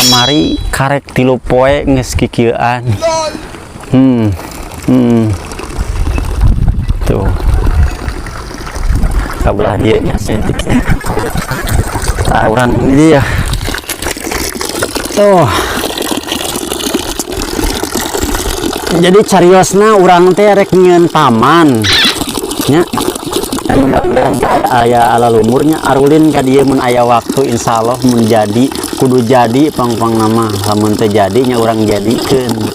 Kamari karek 3 poe geus kikieuan. Tuh. Kabelah dieu nya saeutik. Tah, urang ini dia. Tuh. Jadi cariosna urang teh rek nyieun taman. Nya. Aya ala lumurnya arulin ka dieu mun aya waktu, insyaallah mun jadi, kudu jadi pang-pang nama, lamun teu jadi nya urang jadikeun.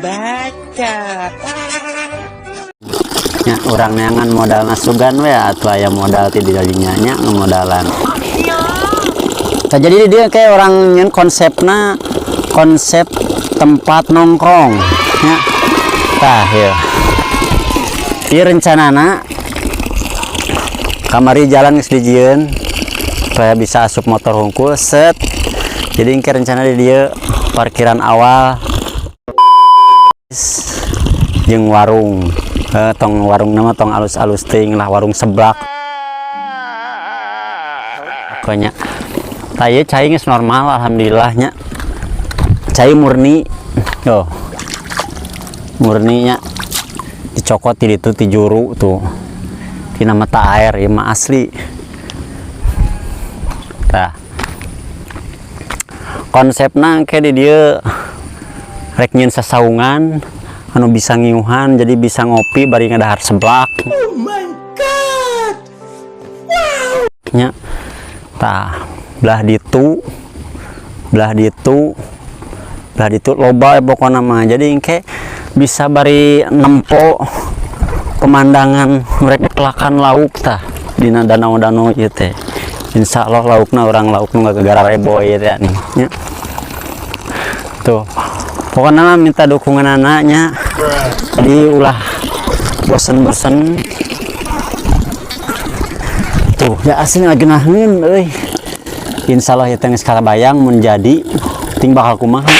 Baca. Nya urang neangan modalna, sugan we atuh aya modal ti didinya nya ngamodalan. Tah, jadi dia kayak urang nyieun konsepna konsep tempat nongkrong nya. Tah, ya. Ieu rencanana kamari jalan geus dijieun supaya bisa asup motor hungkul set. Jadi engke rencana di dieu parkiran awal jeung warung, tong warung nama tong alus-alus teuing lah, warung seblak pokoknya. Tah, ieu cai geus normal, alhamdulillah nya. Cai murni tuh, murninya dicokot di ditu ti juru tuh, tina mata air ieu mah asli. Tah, konsepna engke di dieu rek nyieun sasaungan anu bisa ngiuhan, jadi bisa ngopi bari ngadahar seblak. Oh my God. Nya. Tah, belah ditu, belah ditu, belah ditu loba ya pokokna mah. Jadi engke bisa bari nempo pemandangan mereka kelakan lauk. Tah, dina danau-danau ieu teh. Insya Allah laukna urang lauk nu gara rebo ieu teh nih nya. Tuh, pokoknya mah minta dukungan anaknya, jadi ulah bosen-bosen. Tuh ya, asli ngagenaheun euy. Insya Allah ya teh geus kabayang mun jadi ting bakal kumaha.